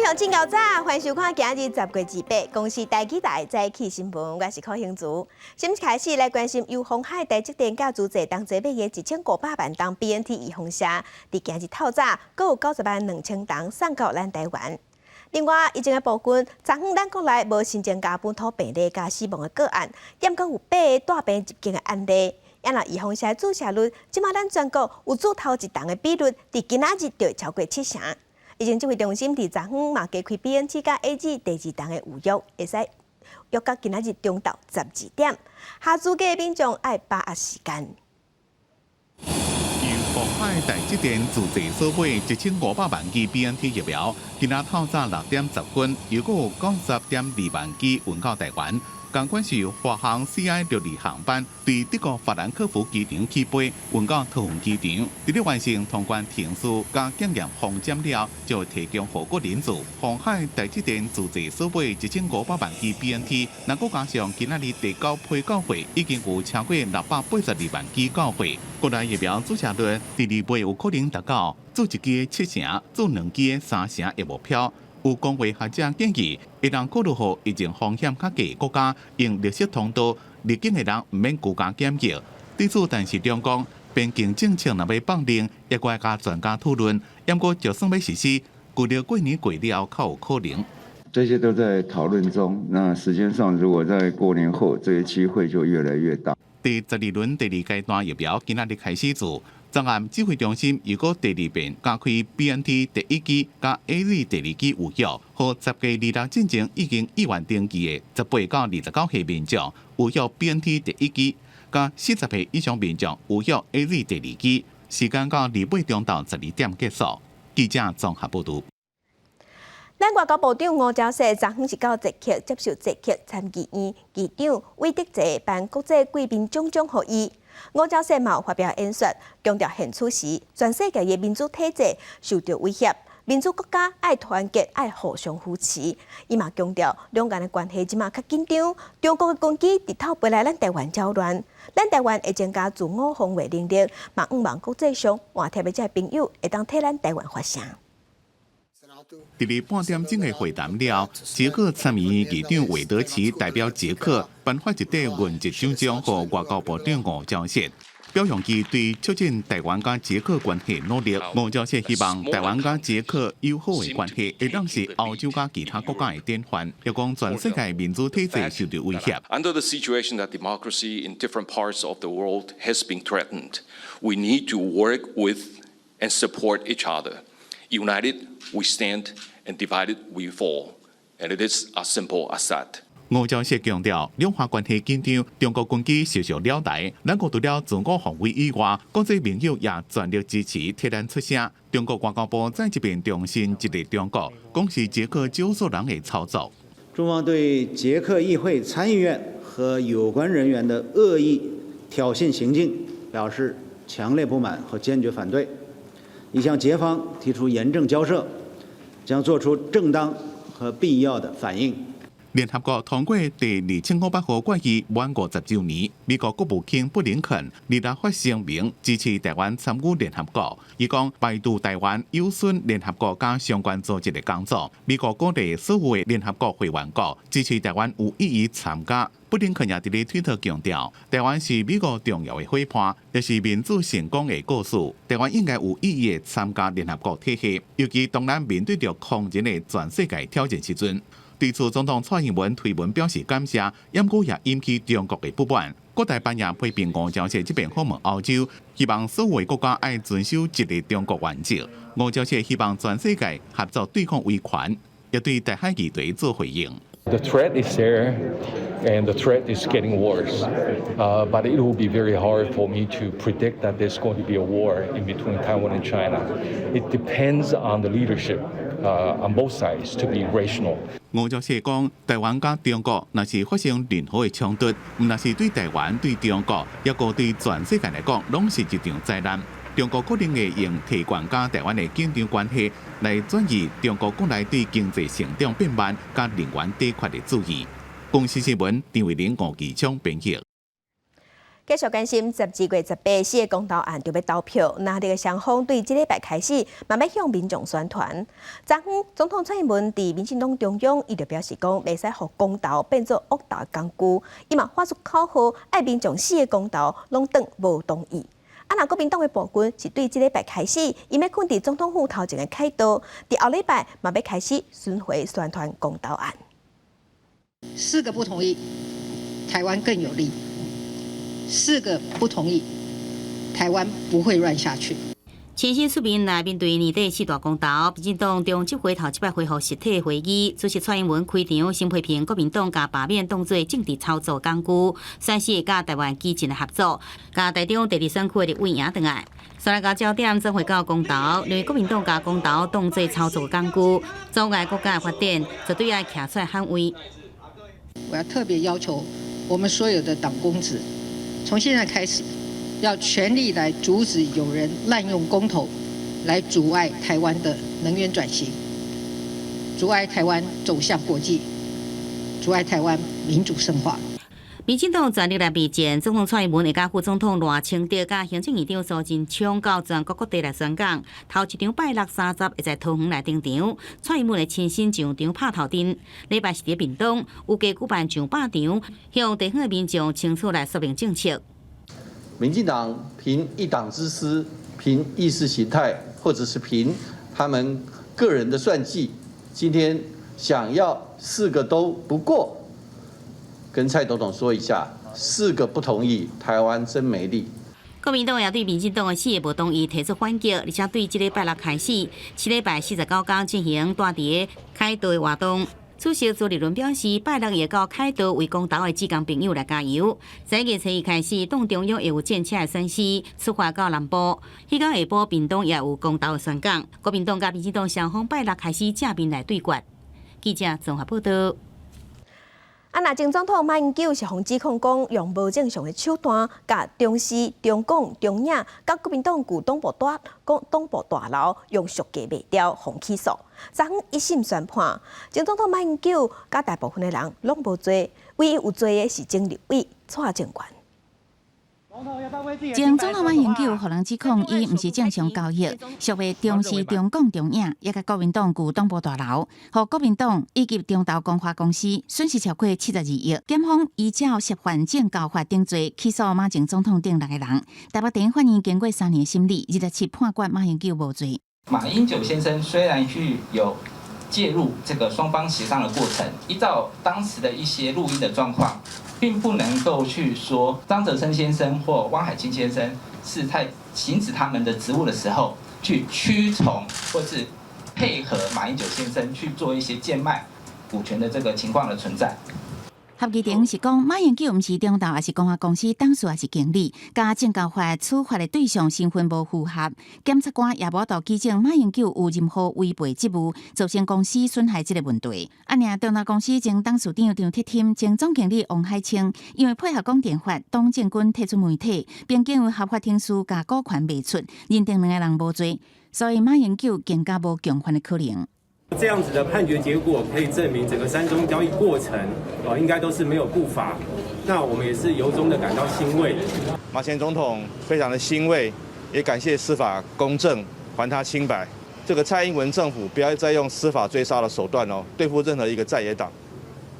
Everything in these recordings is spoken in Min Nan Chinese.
鄉親𠢕早，歡迎收看今日10月28公視台語台早起新聞，我是柯興祖。先開始來關心由鴻海、台積電佮諸濟同齊買的1500萬筒 BNT 預防射，佇今日透早，閣有90萬2000筒送到咱台灣。另外，疫情的部分，昨昏咱國內無新增加本土病例佮死亡的個案，毋過有八个帶病入境的案例。啊若預防射的注射率，這馬咱全國有注頭一筒的比率，佇今仔日就會超過七成。疫情指揮中心佇昨昏嘛加開 BNT 佮 AZ 第二筒的預約，會使約到今仔日中晝12點。合資格的民眾愛把握時間。由鴻海台積電自製所買1500萬劑 BNT 疫苗，今仔透早6點10分，又閣有90.2萬劑運到台灣。仝款是華航 CI 62航班對德國法蘭克福機場起飛，運到桃園機場，佇咧完成通關程序佮檢驗封檢了，就提供予國人注。鴻海台積電自製所買1500萬劑 BNT，若閣加上今仔日第九批到貨，已經有超過682萬劑到貨。國內疫苗注射率佇2月有可能達到注一劑七成，注兩劑三成的目標。有公衛學者建議，會當考慮予疫情風險較低國家用綠色通道入境的人毋免居家檢疫。對此，陳時中講，邊境政策若欲放寬，也閣愛佮專家討論。毋過就算欲實施，舊曆過年過了後較有可能。這些都在討論中。那時間上，如果在過年後，這個機會就越來越大。第十二輪第二階段疫苗今仔日開始注。昨暗指揮中心又閣第二遍加開 BNT 第一劑佮 AZ 第二劑預約，予10月26進前已經意願登記的18到29歲民眾預約 BNT 第一劑，佮40歲以上民眾預約 AZ 第二劑，時間到2八中晝12點結束。記者綜合報導。咱外交部長吳釗燮昨昏是到捷克接受捷克參議院議長韋德澤頒國際貴賓獎章予伊。吳釗燮嘛有發表演說，強調現此時全世界的民主體制受著威脅，民主國家愛團結，愛互相扶持。伊嘛強調兩岸的關係這馬較緊張，中國的軍機直透飛來咱台灣攪亂，咱台灣會增加自我防衛能力，嘛向望國際上換帖的這朋友會當替咱台灣發聲。佇咧半點鐘的會談了，捷克參議院議長韋德奇代表捷克頒發一塊銀質獎章予外交部長吳釗燮，表揚伊對促進台灣佮捷克關係努力。吳釗燮希望台灣佮捷克友好的關係會當是歐洲佮其他國家的典範，又講全世界民主體制受著威脅。 Under the situation that democracy in different parts of the world has been threatened, we need to work with and support each other. United we stand, and divided we fall. And it is as simple as that. 吳釗燮強調，兩岸關係緊張，中國軍機時常繞台，咱國除了自我防衛以外，國際盟友也全力支持替咱出聲。中國外交部再一遍重申一個中國，講是捷克少數人的操作。中方對捷克議會參議院和有關人員的惡意挑釁行徑表示強烈不滿和堅決反對，已向捷方提出嚴正交涉，將做出正當和必要的反應。聯合國通過第2500號決議滿50週年，美國國務卿布林肯26發聲明支持台灣參與聯合國。伊講排除台灣有損聯合國佮相關組織的工作。美國鼓勵所有的聯合國會員國支持台灣有意義參加。布林肯也佇咧推特強調，台灣是美國重要的夥伴，也是民主成功的故事。台灣應該有意義的參加聯合國體系，尤其當咱面對著空前的全世界挑戰時陣。對此，總統蔡英文推文表示感謝，毋過也引起中國的不滿。郭台銘也批評吳釗燮這遍訪問歐洲，希望所有國家愛遵守一個中國原則。吳釗燮希望全世界合作對抗威權，也對台海議題做回應。 The threat is there, and the threat is getting worse. But it will be very hard for me to predict that there's going to be a war in between Taiwan and China. It depends on the leadership on both sides to be rational. 吳釗燮講，台灣佮中國若是發生任何的衝突，毋但是對台灣、對中國，抑閣對全世界來講，攏是一場災難。中國可能會用提懸佮台灣的緊張關係，來轉移中國國內對經濟成長變慢佮能源短缺的注意。公視新聞，陳慧玲、吳繼昌編譯。繼續關心12月18四个公投案著欲投票，那這个雙方對這禮拜開始，嘛欲向民眾宣傳。昨昏總統蔡英文佇民進黨中央，伊就表示講，袂使予公投變做惡鬥工具。伊嘛發出口號，愛民眾四个公投攏當無同意。啊，若國民黨的部分是對這禮拜開始，𪜶欲囥佇總統府頭前的凱道，佇後禮拜嘛欲開始巡迴宣傳公投案。四個不同意，台灣更有利。四個不同意，台灣不會亂下去。親身出面來面對年底四大公投，民進黨中執會頭這擺恢復實體會議，主席蔡英文開場先批評國民黨共罷免當做政治操作工具，宣示會佮台灣基進的合作，共台中第二選區的立委贏轉來。煞來共焦點轉回到公投，認為國民黨共公投當做操作工具，阻礙國家的發展，絕對愛徛出來捍衛。我要特別要求我們所有的黨公職，從現在開始，要全力來阻止有人濫用公投，來阻礙台灣的能源轉型，阻礙台灣走向國際，阻礙台灣民主深化。民進黨全力來備戰，總統蔡英文會佮副總統賴清德佮行政院長蘇貞昌到全國各地來宣講。頭一場拜六三十會在桃園來登場，蔡英文會親身上場拍頭陣。禮拜四佇屏東，預計舉辦上百場，向地方的民眾清楚來說明政策。民進黨憑一黨之私，憑意識形態，或者是憑他們個人的算計，今天想要四個都不過。跟蔡總統說一下，四個不同意，台灣真沒力。國民黨也對民進黨的四個無同意提出反擊，而且對這禮拜六開始，七禮拜49工進行大地凱道的活動。主席朱立倫表示，拜六會到凱道為公投的志工朋友來加油。11月初一開始，黨中央會有戰車的宣示出發到南部。彼工下晡，屏東也有公投的宣講。國民黨佮民進黨雙方拜六開始正面來對決。記者綜合報道。啊，若前總統馬英九是予指控講用無正常的手段，共中視、中廣、中影、佮國民黨舊黨部大講黨部大樓用俗價賣掉，予起訴。昨昏一審宣判，前總統馬英九佮大部分的人攏無罪，唯一有罪的是前立委蔡正元。前總統馬英九予人指控，伊毋是正常交易，贖賣中視、中廣、中影，抑佮國民黨舊黨部大樓，予國民黨以及中投光華公司損失超過72億。檢方依照涉犯證交法等罪起訴馬前總統等六個人。台北地院法院經過3年審理，27判決馬英九無罪。馬英九先生雖然是有介入這個雙方協商的過程，依照當時的一些錄音的狀況，並不能夠去說張澤生先生或汪海清先生是在行使他們的職務的時候去屈從或是配合馬英九先生去做一些賤賣股權的這個情況的存在。合議庭是講，馬英九毋是中投，抑是光華公司董事，抑是經理，佮證交法處罰的對象身份無符合，檢察官也無法度舉證馬英九有任何違背職務，造成公司損害這个問題。啊，爾中投公司前董事長張鐵添、前總經理王海清，因為配合廣電法，董政軍退出媒體，並經由合法程序共股權賣出，認定兩个人無罪，所以馬英九更加無共犯的可能。這樣子的判決結果可以證明整個三中交易過程哦，應該都是沒有不法。那我們也是由衷的感到欣慰。馬前總統非常的欣慰，也感謝司法公正，還他清白。這個蔡英文政府不要再用司法追殺的手段哦，對付任何一個在野黨。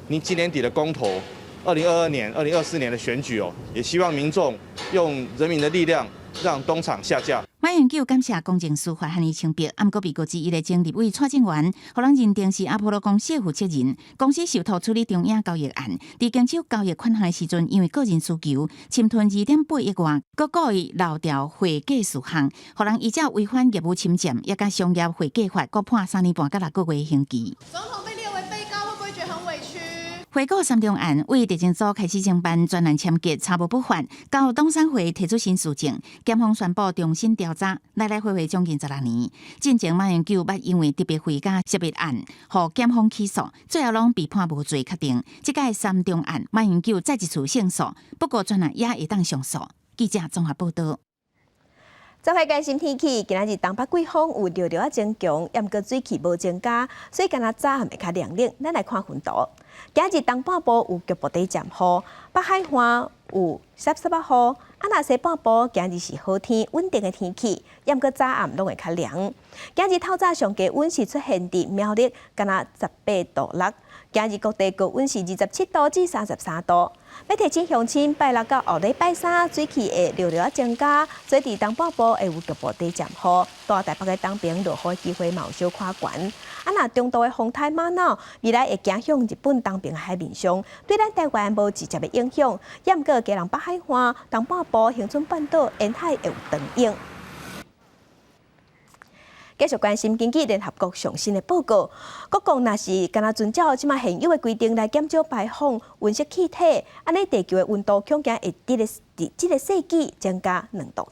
你今年底的公投，2022年、2024年的選舉哦，也希望民眾用人民的力量讓東廠下架。馬英九感謝公正司法還伊清白，毋過被告之一的前立委蔡正元，予人認定是阿波羅公司負責人，公司受託處理中影交易案，佇經手交易款項的時陣，因為個人需求，侵吞2.8億外，閣故意漏掉會計事項，予人依照違反業務侵佔，抑佮商業會計法，閣判3年半佮6個月刑期。總統被列為被告，會不會覺得很委屈？回顧三中案，為地政組開始偵辦專案簽結，查無不法，到董事會提出新事證，檢方宣布重新調查，來來回回將近16年。進前馬英九捌因為特別會佮涉密案，予檢方起訴，最後攏被判無罪確定。這擺三中案，馬英九再一次勝訴，不過專案也會當上訴。記者綜合報道。再來關心天氣，今仔日東北季風有弱弱仔增強，毋過水汽無增加，所以今仔早暗會較涼冷。咱來看雲圖，今仔日東半部有局部短暫雨，北海岸有濕濕仔雨。啊，若西半部今日是好天，穩定的天氣，毋過早暗攏會較涼。今日透早上低溫是出現佇苗栗，敢若18度6。今日各地高溫是27度至33度。欲提醒鄉親，拜六到後禮拜三，水汽會弱弱仔增加，所以佇東半部會有局部短暫雨。大台北的東邊落雨機會嘛有小可懸。啊，若中度的風颱瑪瑙，未來會行向日本東邊海面上，對咱台灣無直接的影響。毋過基隆北海岸、東半部、恆春半島沿海會有長湧。繼續關心根據聯合國上新的報告，各國若是干焦遵照這馬現有的規定來減少排放溫室氣體，按呢地球的溫度恐驚會佇這個世紀增加2.7度。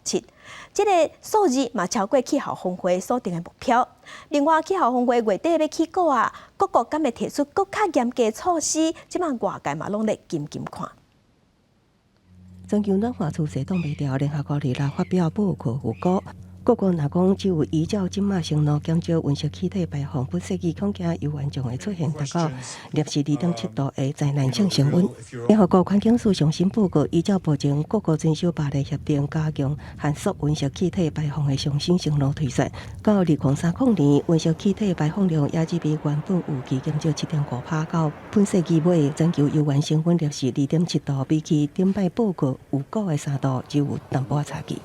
這個數字嘛超過氣候峰會所定的目標。另外，氣候峰會月底欲起鼓啊，各國敢會提出閣較嚴格措施？這馬外界嘛攏咧緊緊看。全球暖化趨勢擋袂牢，聯合國二六發表報告預估，各國若講只有依照這馬承諾減少溫室氣體排放，本世紀恐驚猶原將會出現達到攝氏2.7度的災難性升溫。聯合國環境署上新報告，依照目前各國遵守巴黎協定加強限縮溫室氣體排放的上新承諾推算，到2030年，溫室氣體排放量也只比原本預期減少7.5%，到本世紀尾，全球猶原升溫攝氏2.7度，比起頂擺報告預估的3度，只有淡薄仔差距。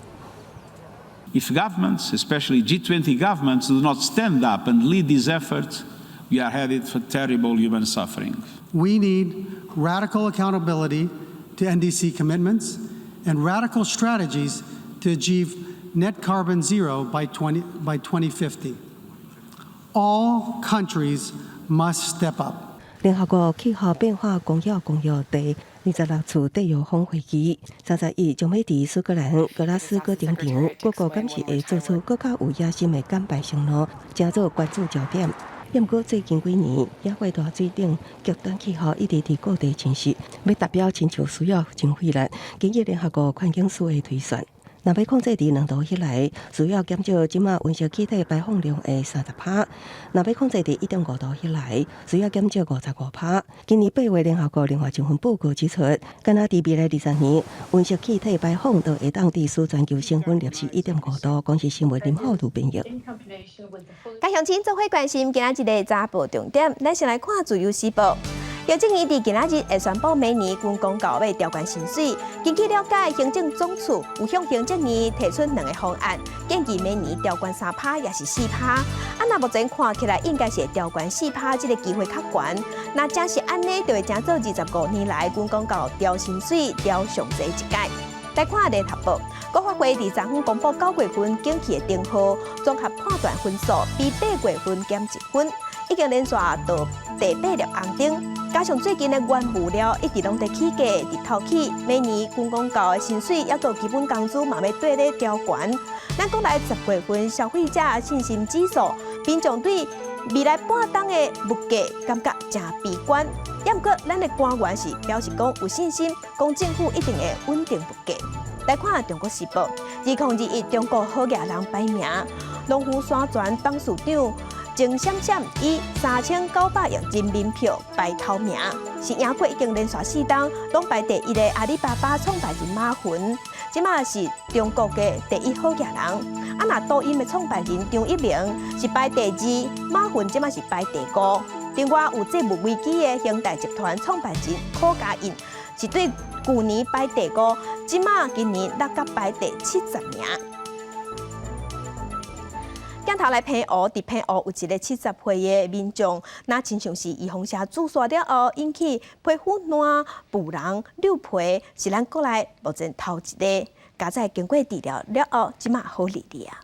If governments, especially G20 governments, do not stand up and lead these efforts, we are headed for terrible human suffering. We need radical accountability to NDC commitments and radical strategies to achieve net carbon zero by 2050. All countries must step up. 聯合國氣候變化公約公約第26次締約方會議，31將欲佇蘇格蘭格拉斯哥登場，各國敢是會做出閣較有野心的減排承諾，成做關注焦點。毋過最近幾年，野火大水等極端氣候一直佇各地侵襲，欲達標親像需要真費力。根據聯合國環境署的推算，若欲控制佇2度以內，需要減少這馬溫室氣體排放量的30%；若欲控制佇1.5度以內，需要減少55%。今年8月，聯合國另外一份報告指出，干焦佇未來20年，溫室氣體排放就會當致使全球升溫攝氏1.5度。公視新聞林浩如編譯。共鄉親做伙關心今仔日的早報重點，咱先來看自由時報。行政院佇今仔日會宣布明年軍公教欲調懸薪水。根據了解，行政總處有向行政院提出兩个方案，建議明年調懸3趴，抑是4趴。啊，若目前看起來應該是會調懸四趴，這个機會較懸。若真是按呢，就會成做25年來軍公教調薪水調上濟一屆。來看聯合報，國發會佇昨昏公布9月份景氣的燈號，綜合判斷分數比8月份減1分，已經連續到第八粒紅燈。加上最近的原物料一直攏佇起價，日頭起，每年軍公教的薪水抑閣基本工資嘛欲綴咧調懸。咱國內10月份消費者信心指數，民眾對未來半冬的物價感覺誠悲觀。毋過，咱的官員是表示講有信心，講政府一定會穩定物價。來看《中國時報》，2021中國好額人排名，農夫山泉董事長鄭閃閃以3900億人民幣排頭名，是贏過已經連續四冬攏排第一的阿里巴巴創辦人馬雲，這馬是中國的第一好額人。啊，若抖音的創辦人張一鳴是排第二，馬雲這馬是排第五。另外有債務危機的恆大集團創辦人許家印是對舊年排第五，這馬今年落甲排第70名。鏡頭來澎湖，佇澎湖有一个70歲的民眾，若親像是預防射注射了後引起皮膚爛、腐人、溜皮，是咱國內目前頭一个。佳哉經過治療了後，這馬好利利啊。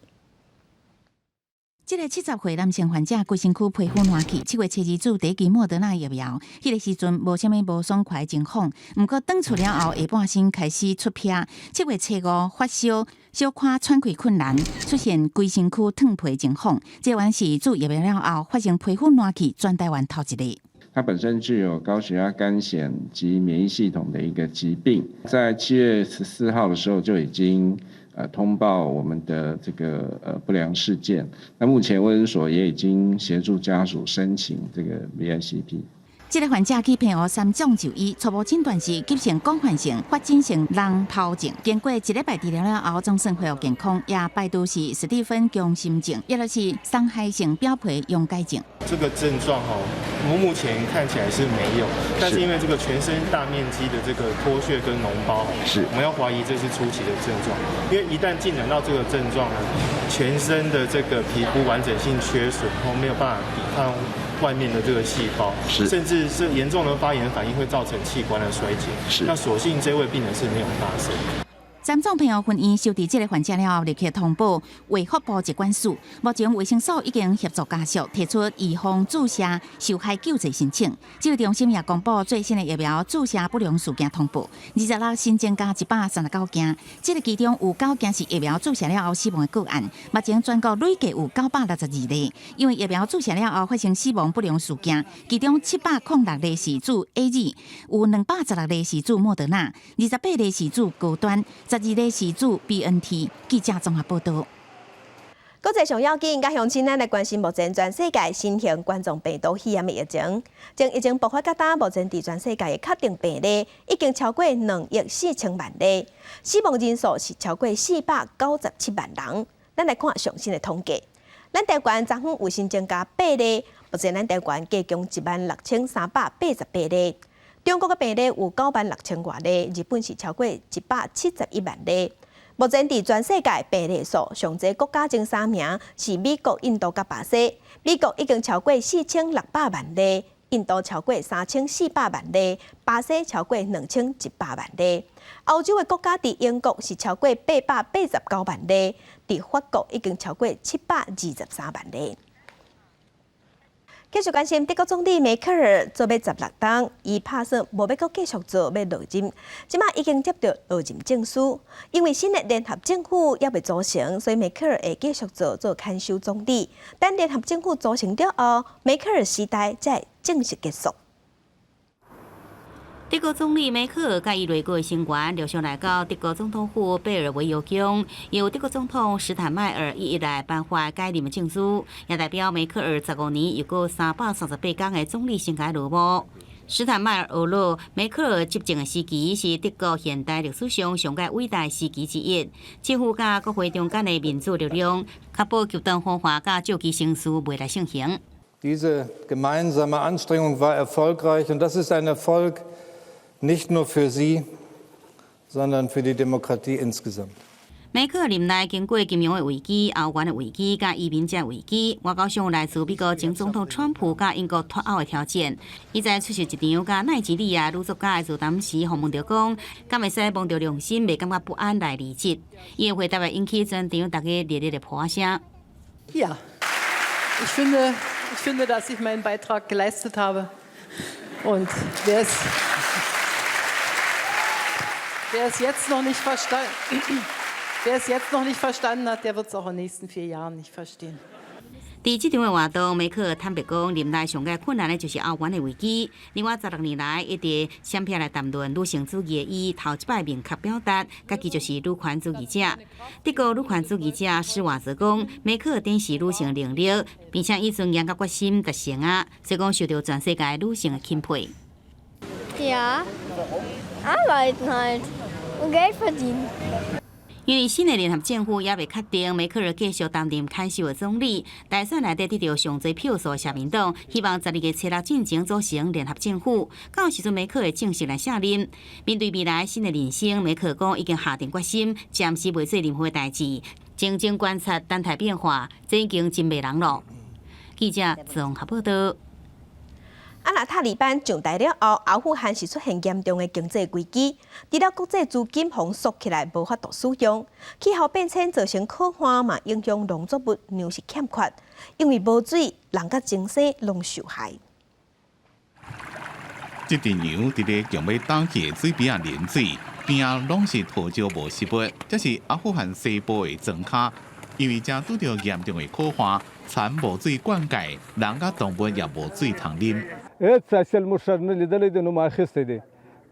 這个70歲男性患者，規身軀皮膚爛去，7月7日注第一劑莫德納疫苗，彼个時陣無啥物無爽快情況，毋過轉出了後，下半身開始出癖。7月初5發燒，小可喘氣困難，出現規身軀脫皮情況。這原是注疫苗了後發生皮膚爛去，全台灣頭一个。他本身具有高血壓、乾癬及免疫系統的一個疾病，在7月14號的時候就已經通報我們的這個不良事件。那目前衛生所也已經協助家屬申請這個 VICP。這个患者去澎湖三總就醫，初步診斷是急性廣泛性發展性囊疱症。經過一禮拜治療了後，總算恢復健康，也排除是史蒂芬強心症，抑或是傷害性表皮溶解症。這個症狀吼，目前看起來是沒有，但是因為這個全身大面積的這個脫屑跟膿包，我們要懷疑這是初期的症狀，因為一旦進展到這個症狀呢，全身的這個皮膚完整性缺損，然後沒有辦法抵抗外面的這個細胞，甚至是嚴重的發炎反應會造成器官的衰竭。那所幸這位病人是沒有發生。三總澎湖分院收治這个患者了後，立刻通報衛福部疾管署。目前衛生所已經協助家屬提出預防注射受害救濟申請。指揮中心也公布最新的疫苗注射不良事件通報，26新增加139件，這个其中有九件是疫苗注射了後死亡的個案。目前全國累計有962例，因為疫苗注射了後發生死亡不良事件，其中706例是注 AZ，有216例是注莫德納，28例是注高端。12例是注 BNT。記者綜合報道。國際上要緊，佮鄉親咱來關心目前全世界新型冠狀病毒肺炎的疫情。從疫情爆發到今，目前佇全世界的確定病例已經超過2億4千萬例，死亡人數是超過497萬人。咱來看上新的統計，咱台灣昨昏有新增加八例，目前咱台灣加共16,388例。中國的病例有9萬6千外例，日本是超過171萬例。目前佇全世界病例數上濟國家前三名是美國、印度佮巴西。美國已經超過4600萬例，印度超過3400萬例，巴西超過2100萬例。歐洲的國家佇英國是超過889萬例，佇法國已經超過723萬例。繼續關心德國總理梅克爾做欲16冬，伊拍算無欲閣繼續做，欲落任。這馬已經接著落任證書，因為新的聯合政府猶未組成，所以梅克爾會繼續做看守總理。等聯合政府組成了後，梅克爾時代才會正式結束。德國總理梅克爾佮伊內閣成員陸續來到德國總統府貝爾維尤宮，由德國總統施坦邁爾一一來頒發解任證書，也代表梅克爾15年又閣338天的總理生涯落幕。施坦邁爾呵咾，梅克爾執政的時期是德國現代歷史上上蓋偉大時期之一。政府佮國會中間的民主力量，確保極端方法佮召集程序袂來盛行。 Diese gemeinsame Anstrengung war erfolgreich und das ist ein Erfolg nicht nur für Sie, sondern für die Demokratie insgesamt. 梅克爾任內經過金融的危機、歐元的危機、佮移民者危機，外交上來自美國前總統川普佮英國脫歐的挑戰。伊在出席一場佮奈及利亞女作家的座談時，予問著講，敢會使摸著良心，袂感覺不安來離職。伊的回答會引起全場大家熱烈的拍聲。 Ja, ich finde, dass ich meinen Beitrag geleistet habe. Und wer es jetzt noch nicht verstanden hat, der wird es auch in den nächsten 4 Jahren nicht verstehen. 佇這場的活動，梅克爾坦白講，任內上蓋困難的就是歐元的危機。另外，16年來一直閃避來談論女性主義的伊，頭一擺明確表達，家己就是女權主義者。德國女權主義者施瓦澤講，梅克爾展示女性能力，並且以尊嚴佮決心達成啊，所以講受著全世界女性的欽佩。 Ja, arbeiten halt und Geld verdienen. 因為新的聯合政府猶未確定，梅克爾繼續擔任看守的總理。大選內底得著上濟票數的社民黨，希望12月初6進前組成聯合政府。到時陣梅克爾會正式來卸任。面對未來新的人生，梅克爾講已經下定決心，暫時袂做任何代誌，靜靜觀察等待變化，這已經真迷人囉。記者綜合報道。啊！若塔利班上台了後，阿富汗是出現嚴重的經濟危機，除了國際資金予鎖起來，無法度使用。氣候變遷造成洘旱嘛，影響農作物糧食欠缺，因為無水，人佮精牲攏受害。這陣羊佇咧強欲乾去的水邊仔啉水，邊仔攏是塗石無食物，這是阿富汗西部的莊跤，因為正拄著嚴重的洘旱，田無水灌溉，人佮動物也無水通啉。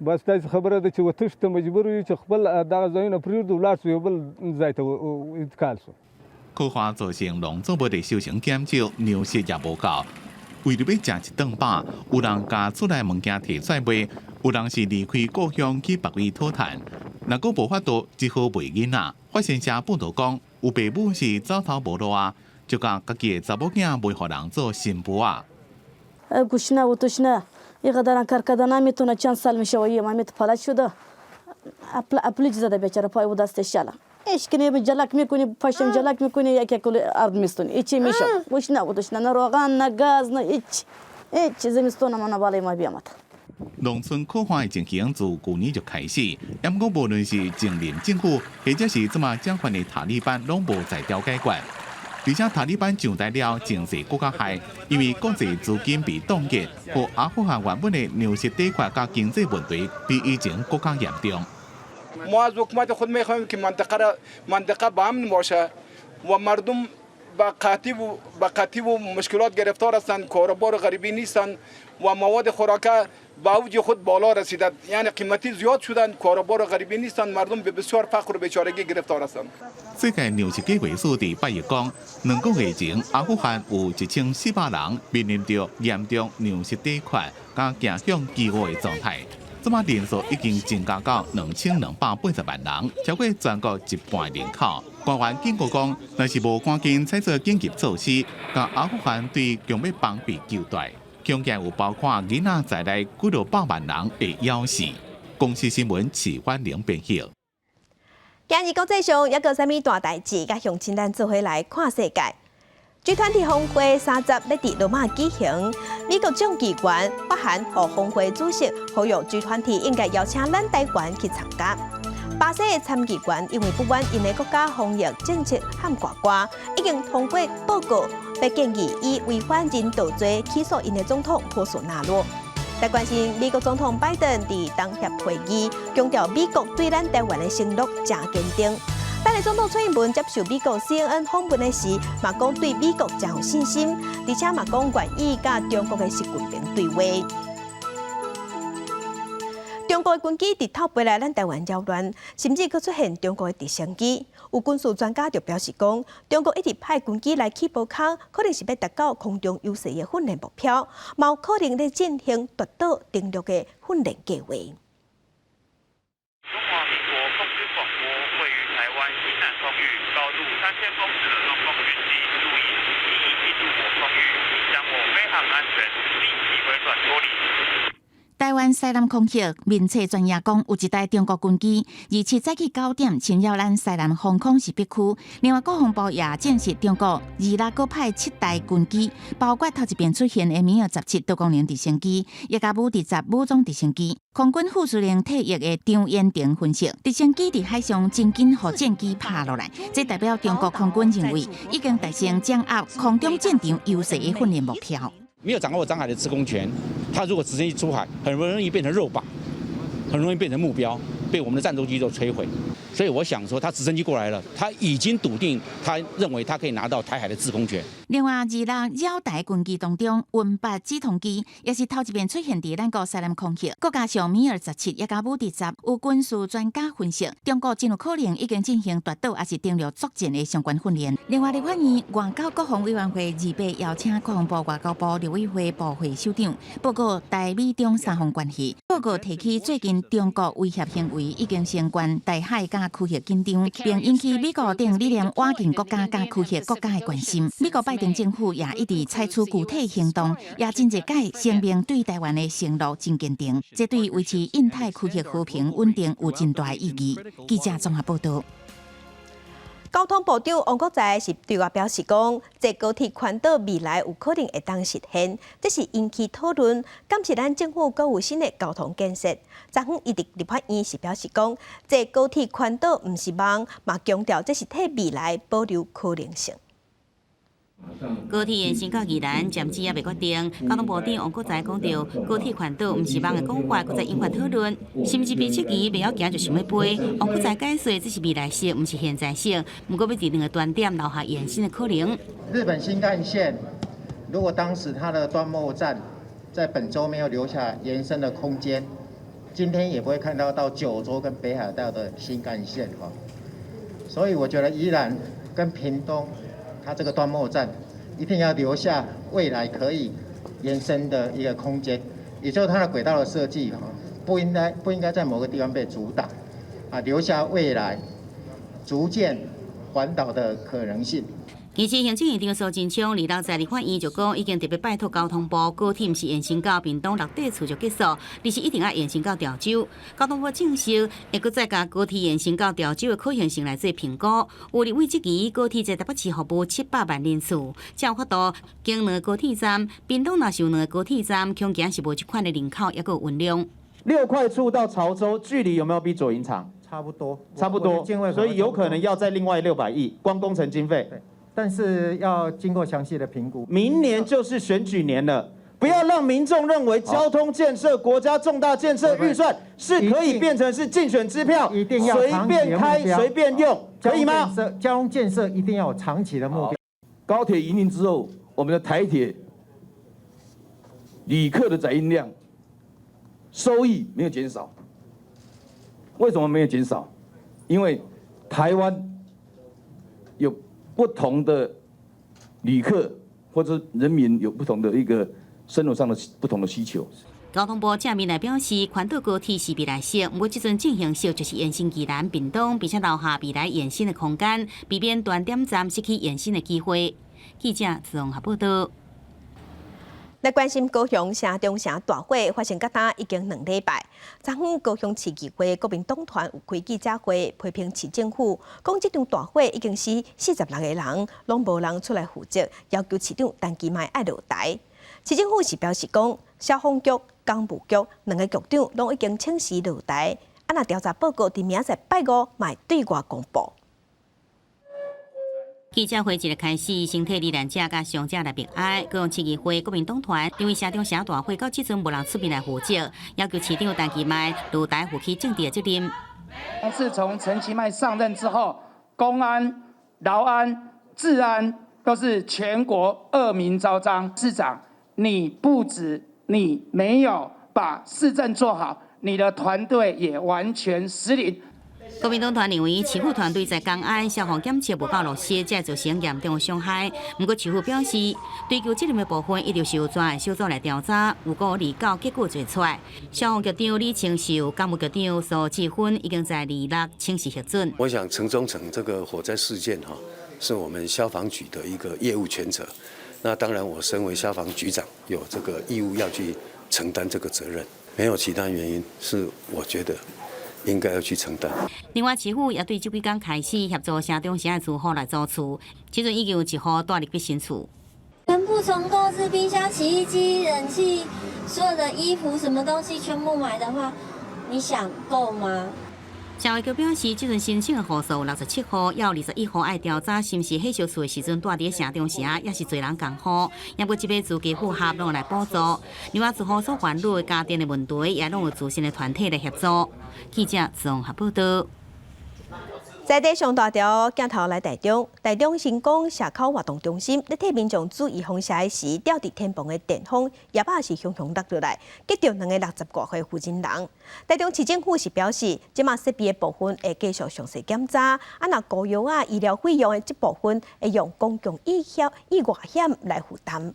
بس داسې خبره ده چې وتښتو ته مجبور یو چې خپل دغه ځایونه پرېږدو، ولاړ شو، یو بل ځای ته انتقال شو。 苦旱造成農作物的收成減少，糧食也無夠。為著欲食一頓飽，有人共厝內物件提出來賣，有人是離開故鄉去別位討趁。若閣無法度，只好賣囡仔。法新社報導講，有爸母是走投無路啊，就共家己的查某囝賣予人做新婦仔。 گشنه و تشنه اینقدر کار کردن نمیتونه چند سال میشه و یه ممیت فلج شده افلیج زده بیچاره پای و دستش شاله اشکنی جلک میکنی پشم جلک میکنی یک یک ارد میستونی هیچی میشه گشنه و تشنه نه روغن نه گاز نه هیچ هیچ زمستون ما بالای ما بیامد。農村苦旱的情形自舊年就開始，毋過無論是前任政府，或者是這馬掌權的塔利班，攏無才調解決。而且塔利班上台了，情勢閣較害，因為國際資金被凍結，予阿富汗原本的糧食短缺佮經濟問題比以前閣較嚴重。 ما از حکومت خود میخواهیم که منطقه را منطقه به امن باشه و مردم به قحطی و مشکلات گرفتار هستند، کاروبار غریبی نیستند و مواد خوراکه به اوج خود بالا رسیده، یعنی قیمتی زیاد شدن، کاروبار غریبی نیستند، مردم به بسیار فقر و بیچارگی گرفتار هستند。世界糧食計劃署佇拜一講，2個月前，阿富汗有1400人面臨著嚴重糧食短缺，佮走向飢餓的狀態。這馬人數已經增加到2280萬人，超過全國一半人口。官員警告講，若是無趕緊採取緊急措施，共阿富汗對強欲崩潰救大，恐驚有包括囡仔在內幾落百萬人會枵死。公視新聞齊婉玲編譯。今日國際上猶閣有啥物大代誌，佮鄉親咱做伙來看世界。G20峰會30欲佇羅馬舉行，美國眾議員發函予峰會主席，呼籲 G20 應該邀請咱台灣去參加。巴西的參議員因為不滿𪜶的國家防疫政策喊呱呱，已經通過報告，欲建議以違反人道罪起訴𪜶的總統波索納羅。來關心美國總統拜登佇東協會議強調，美國對咱台灣的承諾誠堅定。咱的總統蔡英文接受美國 CNN 訪問的時，嘛講對美國誠有信心，而且嘛講願意佮中國的習近平對話。中國的軍機直透飛來咱台灣擾亂，甚至閣出現中國的直升機。有軍事專家就表示講，中國一直派軍機來起步空，可能是欲達到空中優勢的訓練目標，嘛有可能咧進行奪島登陸的訓練計劃。中華民國空軍廣播，位於台灣西南空域，高度3000公尺的東風軍機，注意，你已進入我空域，影響我飛航安全，立即回轉脫離。台灣西南空域面冊專頁講，有一台中國軍機，27早起9點侵擾咱西南防空識別區。另外，國防部也證實，中國26閣派7台軍機，包括頭一遍出現的米格17多功能直升機，也佮武20武裝直升機。空軍副司令退役的張延廷分析，直升機佇海上真緊予戰機拍落來，這代表中國空軍認為已經達成掌握空中戰場優勢的訓練目標。沒有掌握南海的制空權，他如果直升機出海，很容易變成肉靶，很容易變成目標，被我們的戰鬥機都摧毀。所以我想說，他直升機過來了，他已經篤定，他認為他可以拿到台海的制空權。另外，26擾台軍機當中，運八指通機也是頭一遍出現佇咱國西南空域。閣加上米格17，也佮武10，有軍事專家分析，中國真有可能已經進行奪島抑是登陸作戰的相關訓練。另外，立法院外交國防委員會28邀請國防部、外交部、陸委會部會首長報告台美中三方關係。報告提起最近中國威脅行為已經升懸台海佮區域緊張，並引起美國等理念倚近國家佮區域國家的關心。美國拜登政府也一直採取具體行動，也真濟擺聲明對台灣的承諾真堅定，這對維持印太區域和平穩定有真大意義。記者綜合報導。交通部長王國材是對外表示講，坐高鐵環島未來有可能會當實現，這是引起討論。敢是咱政府閣有新的交通建設？昨昏伊佇立法院是表示講，坐高鐵環島毋是夢，嘛強調這是替未來保留可能性。高鐵延伸到宜蘭，暫時猶未決定。交通部長王國材講著，高鐵環島毋是夢的講法，閣再引發討論，是毋是被質疑袂曉行就想欲飛？王國材解說，這是未來式，毋是現在式。毋過欲佇兩个端點留下延伸的可能。日本新幹線，如果當時它的端末站在本州沒有留下延伸的空間，今天也不會看到到九州跟北海道的新幹線哈。所以我覺得宜蘭跟屏東，它這個端末站一定要留下未來可以延伸的一個空間，也就是它的軌道的設計哈，不應該在某個地方被阻擋，啊，留下未來逐漸環島的可能性。其實行政院長蘇貞昌二六在立法院就講，已經特別拜託交通部，高鐵毋是延伸到屏東六塊厝就結束，而是一定愛延伸到潮州。交通部證實，會閣再共高鐵延伸到潮州的可行性來做評估。有立委質疑高鐵在台北市服務700萬人次，才有法度經兩個高鐵站，屏東若是有兩個高鐵站，恐驚是無這款的人口，抑閣運量。六塊厝到潮州距離有沒有比左營長？差不多，差不多，所以有可能要再另外600億，光工程經費。但是要經過詳細的評估。明年就是選舉年了，不要讓民眾認為交通建設、國家重大建設預算是可以變成是競選支票，一定要隨便開、隨便用，可以嗎？交通建設一定要有長期的目標。高鐵營運之後，我們的台鐵旅客的載運量收益沒有減少。為什麼沒有減少？因為台灣有不同的旅客或者人民有不同的一個生活上的不同的需求。交通部正面來表示，環島高鐵是未來式，毋過這陣進行式就是延伸宜蘭、屏東，並且留下未來延伸的空間，避免斷點站失去延伸的機會。記者綜合報道。來關心高雄城中城大火發生到今已經2禮拜。昨昏高雄市議會國民黨團有開記者會批評市政府，講這場大火已經死46個人，攏無人出來負責，要求市長陳其邁愛落台。市政府是表示講，消防局、工務局兩个局長攏已經請辭落台，啊若調查報告佇明仔載拜五嘛會對外公布。記者會一個開始，先替罹難者佮傷者來默哀。高雄市議會國民黨團認為城中城大火到這陣無人出面來負責，要求市長陳其邁落台負起政治的責任。自從陳其邁上任之後，公安、勞安、治安都是全國惡名昭彰。市長，你不止你沒有把市政做好，你的團隊也完全失靈。國民黨團認為，市府團隊在公安消防檢測無夠落實，才會造成嚴重的傷害。毋過市府表示，追究責任的部分，一定是由專案小組來調查，有顧離到結果做出來。消防局長李清秀、工務局長蘇志芬已經在二六請辭核准。我想城中城這個火災事件哈，是我們消防局的一個業務權責。那當然，我身為消防局長，有這個義務要去承擔這個責任，沒有其他原因，是我覺得應該要去承擔。另外，市府也對這幾工開始協助城中城的住戶來租厝，這陣已經有一戶蹛入去新厝。全部重購是冰箱、洗衣機、冷氣，所有的衣服、什麼東西全部買的話，你想夠嗎？社會局表示，這陣申請的戶數有67戶，猶有21戶愛調查是毋是火燒厝的時陣蹛佇城中城，抑是濟人仝戶，抑閣這筆資金符合攏會來補助。另外，住戶所煩惱的家電的問題，也攏有慈善的團體來協助。記者綜合報道。在地上大條鏡頭來台中，台中成功社口活動中心，咧替民眾注意風邪時，吊佇天棚的電風葉仔是雄雄落落來，擊著兩个60外歲婦人人。台中市政府是表示，這馬設備的部分會繼續詳細檢查，啊，若膏藥啊、醫療費用的這部分會用公共意險、意外險來負擔。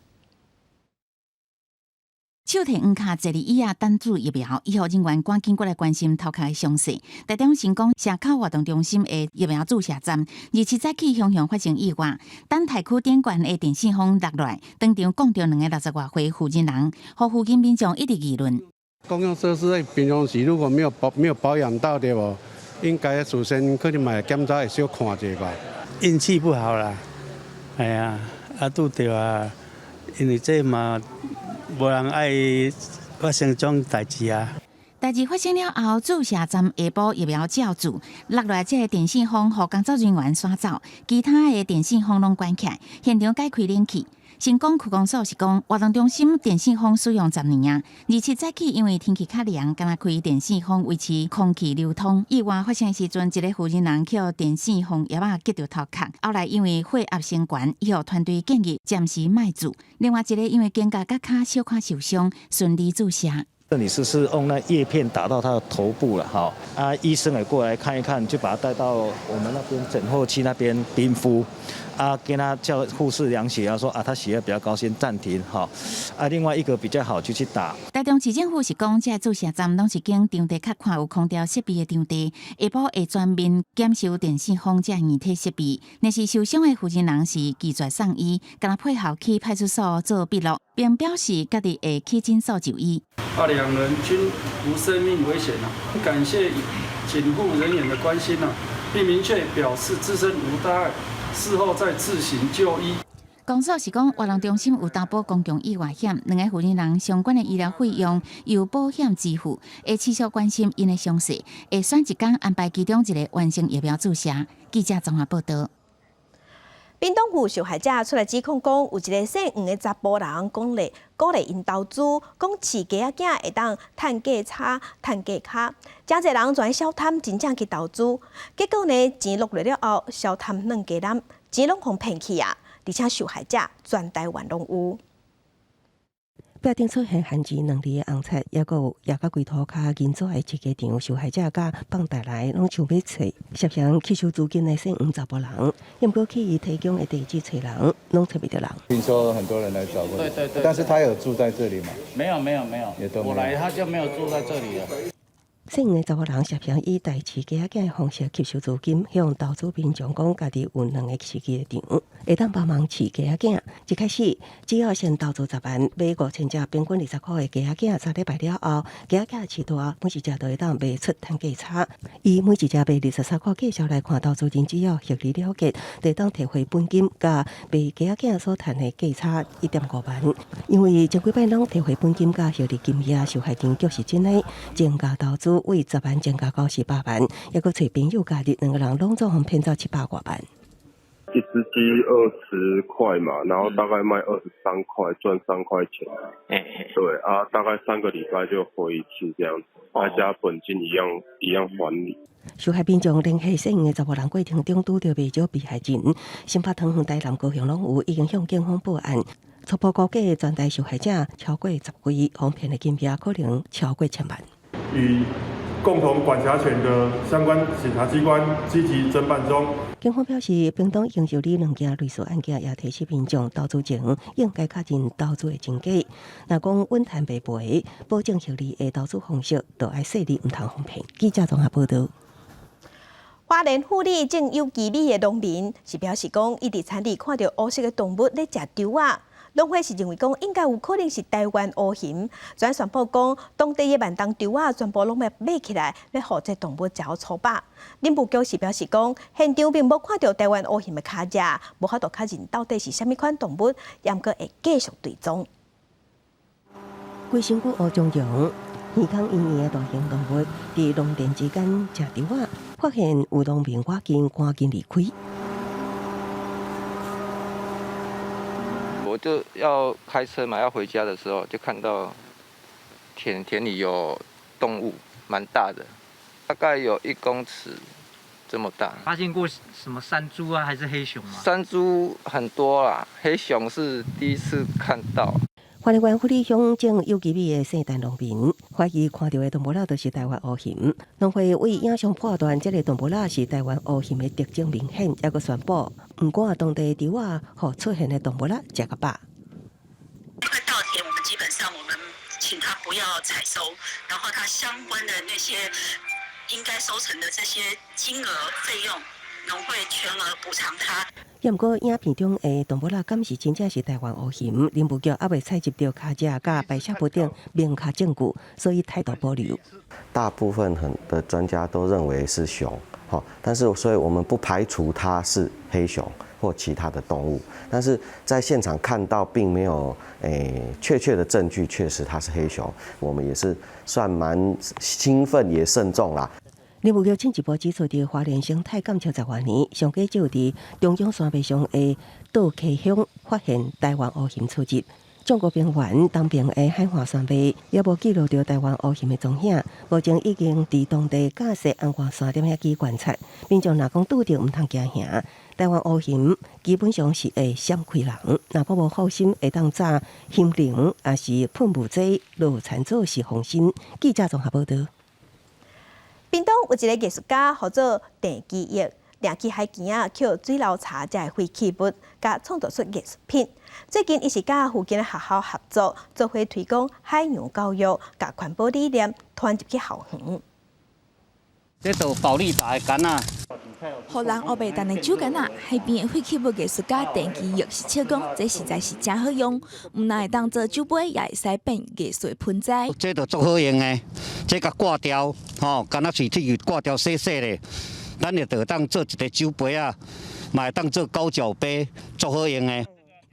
手提黃卡坐佇椅仔等注疫苗，醫護人員趕緊過來關心頭殼的傷勢。台中成功社口活動中心的疫苗注射站，27早起雄雄發生意外，等待區頂懸的電線風落來，當場摃著兩个60外歲婦人人，予附近民眾一直議論。公用設施平常時如果沒有保養到對無，應該事先可能嘛會檢查會小看者吧。運氣不好啦，哎呀，啊拄著啊，因為這嘛。無人愛發生這種代誌啊！代誌發生了後，注射站下晡疫苗照注，落來這个電線風，予工作人員趕走，其他的電線風攏關起來，現場改開冷氣。成功區公所是講，活動中心電線風使用10年啊，27早起因為天氣較涼，敢若開電線風維持空氣流通。意外發生時陣，一个婦人人予電線風葉仔擊著頭殼，後來因為血壓升懸，醫護團隊建議暫時莫注。另外一个因為肩胛佮跤小可受傷，順利注射。這裡是用那葉片打到他的頭部了，哈啊！醫生也過來看一看，就把他帶到我們那邊診候區那邊冰敷，啊，跟他叫護士量血壓，說啊，他血壓比較高，先暫停，哈啊，另外一個比較好就去打。台中市政府是講，這注射站攏是經場地較看有空調設備的場地，下晡會全面檢修電線風這硬體設備。若是受傷的負責人是拒絕送醫，共配合去派出所做筆錄，並表示家己會去診所就醫。啊，兩人均無生命危險啊！感謝警護人員的關心啊，並明確表示自身無大礙，事後再自行就醫。公所是講，活動中心有擔保公共意外險，兩个負責人相關的醫療費用由保險支付，會持續關心𪜶的傷勢，會選一工安排其中一个完成疫苗注射。記者綜合報道。屏東有受害者出來指控講，有一个姓黃的查埔人講咧，鼓勵𪜶投資，講飼雞仔囝會當趁價差、趁價跤，誠濟人全小貪，真正去投資，結果呢，錢落來了後，小貪軟雞籠，錢攏予騙去啊！而且受害者全台灣攏有。壁頂出現番字兩字的紅漆，抑閣有壓甲規塗跤銀紙的飼雞場，受害者佮放貸來攏想欲揣涉嫌吸收資金的姓黃查埔人，毋過去伊提供的地址揣人，攏揣袂著人。聽說很多人來找過，對對對，但是他有住在這裡嗎？沒有沒有沒有，也都我來他就沒有住在這裡了。姓黃的查埔人涉嫌以代飼雞仔囝的方式吸收資金，向投資民眾講家己有兩个飼雞場，會當幫忙飼雞仔囝。一開始只要先投資10萬，買5000隻平均20箍的雞仔囝，3禮拜了後，雞仔囝飼大，每一隻都會當賣出趁價差。以每一隻賣23箍計數來看，投資人只要獲利了結，就會當提回本金，佮賣雞仔囝所趁的價差1.5萬。因為前幾擺攏提回本金佮獲利金額，受害人卻是真的增加投資。為10萬增加到18萬，抑閣揣朋友加入，兩个人攏總予騙走700外萬。一隻雞20塊嘛，然後大概賣23塊，賺3塊錢。對啊，大概3個禮拜就回一次這樣子，大家本金一樣一樣還你。受害民眾聯繫姓黃的查埔人過程中，拄著袂少被害人，新北、桃園、台南、高雄攏有，已經向警方報案。初步估計，全台受害者超過十幾，予騙的金額可能超過千萬。與共同管轄權的相關檢察機關積極偵辦中。警方表示，屏東已經受理兩件類似案件，也提醒民眾投資前應該確認投資的真假。若講穩趁袂賠，保證獲利的投資方式，就愛細膩，毋通予騙。記者綜合報道。花蓮富里種有機米的農民是表示講，伊佇田裡看著烏色的動物咧食稻仔。農會是認為講，應該有可能是台灣烏熊。轉宣布講，當地的慢冬稻仔全部攏欲買起來，欲予這動物食予粗飽。林務局是表示講，現場並無看著台灣烏熊的跤跡，無法度確認到底是啥物款動物，猶閣會繼續追蹤。規身軀烏絨絨、耳孔圓圓的大型動物，佇農田之間食稻仔，發現有農民趕緊趕緊離開。我就要開車嘛，要回家的時候就看到田裡有動物，蠻大的，大概有1公尺這麼大。發現過什麼山豬啊，還是黑熊嗎？山豬很多啦，黑熊是第一次看到。花蓮縣富里鄉種有機米的姓陳農民，懷疑看著的動物仔就是台灣烏熊。農會為影像判斷，這个動物仔是台灣烏熊的特徵明顯，猶閣宣布，毋管當地稻仔予出現的動物仔食較飽。那塊稻田，我們基本上我們請他不要採收，然後他相關的那些應該收成的這些金額費用，農會全額補償他。猶毋過，影片中的動物仔，敢是真正是台灣烏熊？林務局猶未採集著跤跡佮排泄物等明確證據，所以態度保留。大部分很的專家都認為是熊，但是所以我們不排除它是黑熊或其他的動物，但是在現場看到並沒有確切的證據，確實它是黑熊，我們也是算蠻興奮也慎重啦。林務局進一步指出，佇花蓮生態監測十外年，上過只有佇中央山脈上的倒溪鄉發現台灣烏熊出入。中國平原東邊的海岸線內，也無記錄著台灣烏鴆的蹤影。目前已經佇當地架設紅外線攝影機觀察。民眾若講拄著毋通驚嚇，台灣烏鴆基本上是會閃開人。若閣無好心，會當炸熊鈴，抑是噴霧劑落田做是放心。記者綜合報導。屏東有一个藝術家，號做鄭基益，定去海墘仔抾水流柴這个廢棄物，共創作出藝術品。最近，伊是佮附近的學校合作，做伙推廣海洋教育，共環保理念傳入去校園。這就保力達的桿仔。予人烏白陳的酒矸仔，海邊的廢棄物藝術家鄭基益是笑講，這實在是誠好用，毋但會當做酒杯，也會使變藝術盆栽。這就足好用的，這共割掉，吼，矸仔喙齒割掉細細的，咱就會當做一个酒杯仔，嘛會當做高腳杯，足好用的。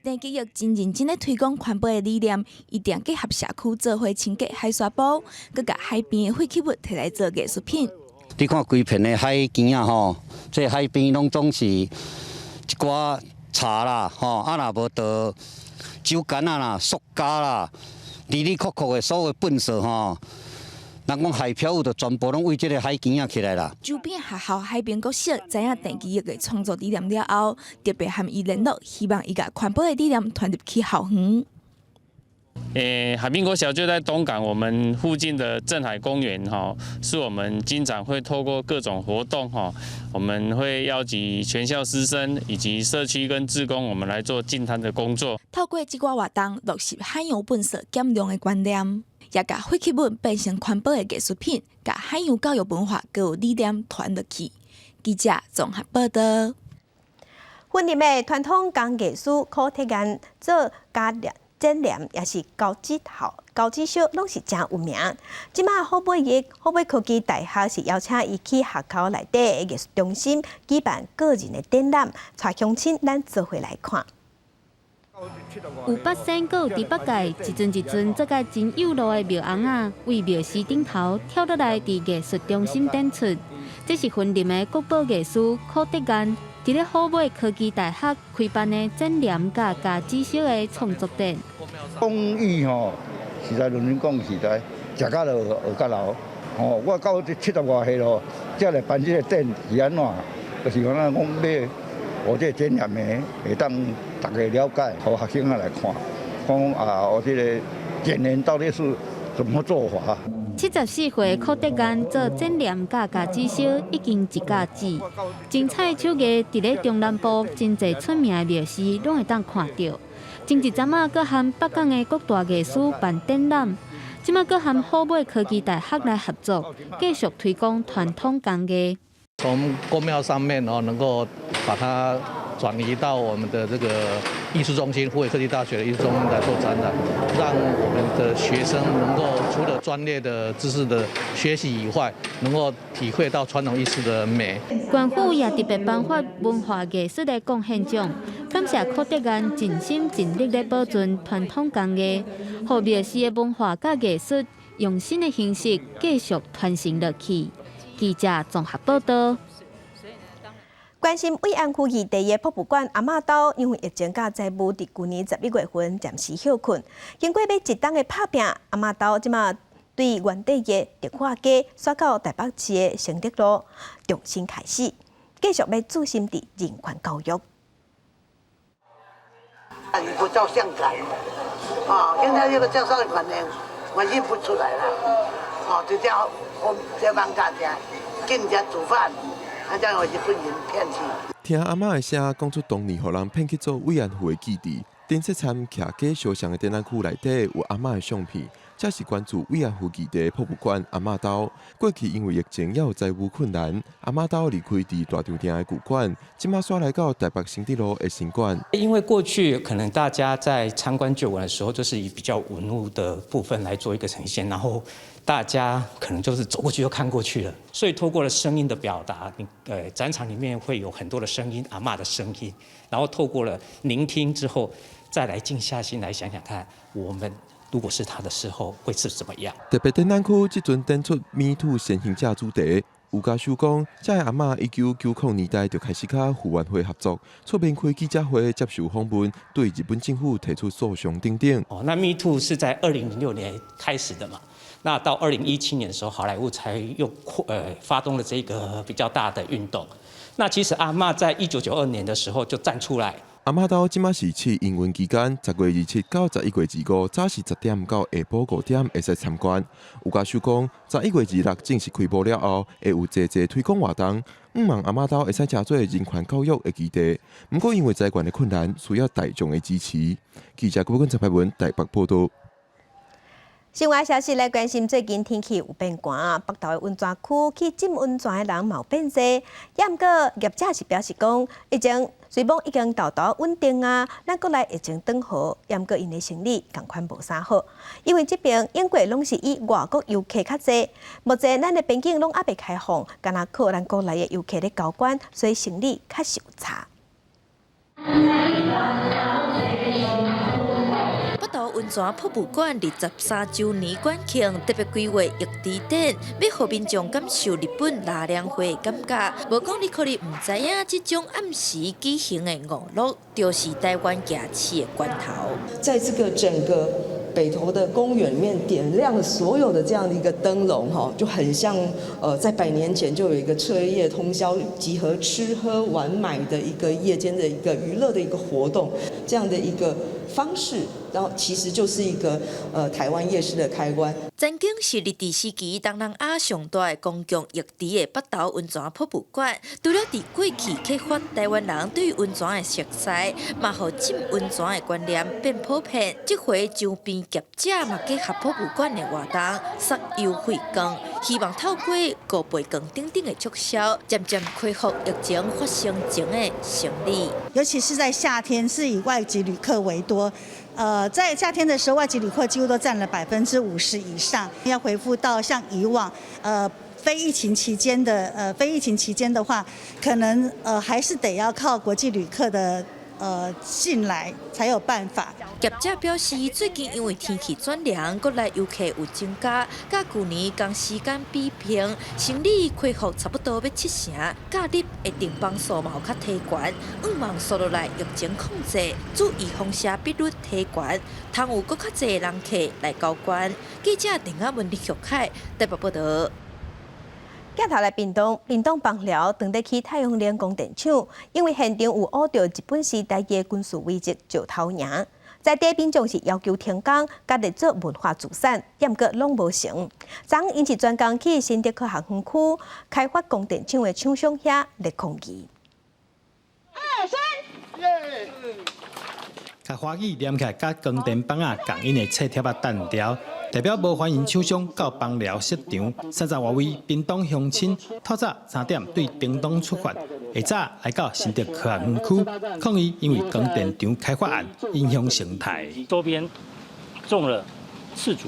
鄭基益真認真咧推廣環保的理念，伊定結合社區做伙清潔海沙埔，閣共海邊的廢棄物提來做藝術品。你看規片的海墘仔吼，這海邊攏總是一寡柴啦，吼，啊若無就酒矸仔啦、塑膠啦，哩哩扣扣的所有糞埽吼，人講海漂物就全部攏對這个海墘仔起來啦。周邊學校海濱國小知影鄭基益的創作理念了後，特別和伊聯絡，希望伊共環保的理念傳入去校園。欸，海濱國小就在東港，我們附近的鎮海公園，哈，是我們經常會透過各種活動，哈，我們會邀集全校師生以及社區跟志工，我們來做淨灘的工作。透過這個活動，落實海洋糞埽減量的觀念，也共廢棄物變成環保的藝術品，共海洋教育文化閣有理念傳落去。記者綜合報導。雲林的傳統工藝師柯鐵安做家剪簾，抑是高指頭、高指燒，攏是誠有名。這馬虎尾的虎尾科技大學是邀請伊去學校內底藝術中心舉辦個人的展覽，帶鄉親咱做伙來看。有八仙，閣有豬八戒，一尊一尊做甲真幼路的廟尪仔，對廟司頂頭跳落來，佇藝術中心展出。這是雲林的國寶藝師柯德安，佇咧虎尾科技大學開辦的剪簾佮鉸子燒的創作展。工藝吼，實在論真講實在，食甲落學甲老。吼，我到這七十外歲咯，才來辦這个展是按怎？就是講咱講欲予這个剪簾的，會當大家了解，予學生仔來看，講啊，予這个剪簾到底是怎麼做法。74歲柯德安做剪簾佮鉸子燒已經一甲子，精彩手藝佇咧中南部真濟出名的廟寺攏會當看著。前一陣仔，閣和北港的各大藝師辦展覽，這馬閣和虎尾科技大學來合作，繼續推廣傳統工藝。從宮廟上面哦，能夠把它轉移到我們的這個藝術中心，虎尾科技大學的藝術中心來做展覽，讓我們的學生能夠除了專業的知識的學習以外，能夠體會到傳統藝術的美。縣府也特別頒發文化藝術的貢獻獎，感謝柯德安盡心盡力咧保存傳統工藝，予廟寺的文化佮藝術用新的形式繼續傳承落去。記者綜合報導。關心慰安婦議題的博物館阿嬤兜，因為疫情佮債務，佇舊年11月份暫時歇困。經過欲一冬的拍拚，阿嬤兜這馬對原地的迪化街，徙到台北市的承德路重新開始，繼續欲注心佇人權教育。你不照相館，啊，現在這個照相館呢，我認不出來了，哦，就這樣，我這幫大家進家煮飯。啊，這樣我日本人騙去。聽阿嬤的聲，講出當年予人騙去做慰安婦的記憶。陳世參徛假肖像的展覽區內底有阿嬤的相片，這是關注慰安婦議題的博物館阿嬤兜。過去因為疫情猶有財務困難，阿嬤兜離開佇大稻埕的舊館，這馬徙來到台北承德路的新館。因為過去可能大家在參觀舊館的時候，就是以比較文物的部分來做一個呈現，然後大家可能就是走過去就看過去了。所以透過了聲音的表達，你展場裡面會有很多的聲音，阿嬤的聲音，然後透過了聆聽之後，再來靜下心來想想看，我們如果是他的時候會是怎麼樣？特別展覽區這陣展出 Me Too 先行者主題，吳家修講，這个阿嬤1990年代就開始佮傅園慧合作，出面開記者會接受訪問，對日本政府提出訴訟等等。哦，那 Me Too 是在2006年開始的嘛？那到2017年的時候，好萊塢才又發動了這個比較大的運動。那其實阿嬤在1992年的時候就站出來。阿嬤兜這馬是試營運期間，10月27到11月25，早時10點到下晡5點會使參觀。吳家修講，11月26正式開幕了後，會有濟濟推廣活動，向望阿嬤兜會使成做人權教育的基地。毋過因為財源的困難，需要大眾的支持。記者郭文陳排文台北報道。新聞消息來關心，最近天氣有變寒，北投的溫泉區去浸溫泉的人嘛有變濟。也毋過業者是表示講，疫情雖罔已經到達穩定啊，咱國內疫情轉好，也毋過𪜶的生理仝款無啥好。因為這爿永過攏是以外國遊客較濟，目前咱的邊境攏猶未開放，干焦靠咱國內的遊客咧交關，所以生理較受差。北投溫泉博物館23週年館慶特別規劃浴池展，欲予民眾感受日本納涼會的感覺。無講你可能毋知影，這種暗時舉行的娛樂，就是台灣夜市的源頭。在這個整個北投的公園裡面點亮了所有的這樣的一個燈籠，哈，就很像在百年前就有一個徹夜通宵集合吃喝玩買的一個夜間的一個娛樂的一個活動，這樣的一個方式，然後其實就是一個台灣夜市的開關。曾經是日治時期東南亞上大的公共浴池的北投溫泉博物館，除了佇過去啟發台灣人對溫泉的熟似，嘛予浸溫泉的觀念變普遍。這回周邊業者嘛結合博物館的活動，撒優惠券，希望透過五倍券等等的促銷，漸漸恢復疫情發生前的生意。尤其是在夏天，是以外籍旅客為多。在夏天的時候，外籍旅客幾乎都佔了50%以上。要恢復到像以往，非疫情期間的話，可能還是得要靠國際旅客的進來才有辦法。業者表示，最近因為天氣轉涼，國內遊客有增加，佮舊年仝時間比拼，生理恢復差不多欲七成，假日的訂房數嘛有較提懸，向望紲落來疫情控制，注意風險比率提懸，通有閣較濟人客來交關。記者鄧亞文、李玉凱台北報道。鏡頭來屏東，屏東枋寮當咧起太陽能光電廠，因為現場有挖著日本時代的軍事遺跡石頭營，在地民眾是要求停工，佮列做文化資產，毋過攏無成。昨𪜶是專工去新竹科學園區開發光電廠的廠商遐來抗議。二三，共華語黏起來，佮光電板仔仝印的冊貼仔彈掉，代表無歡迎廠商到枋寮設廠。30外位屏東鄉親，透早3點對屏東出發，下早來到新竹科學園區抗議，因為光電廠開發案影響生態。周邊種了刺竹，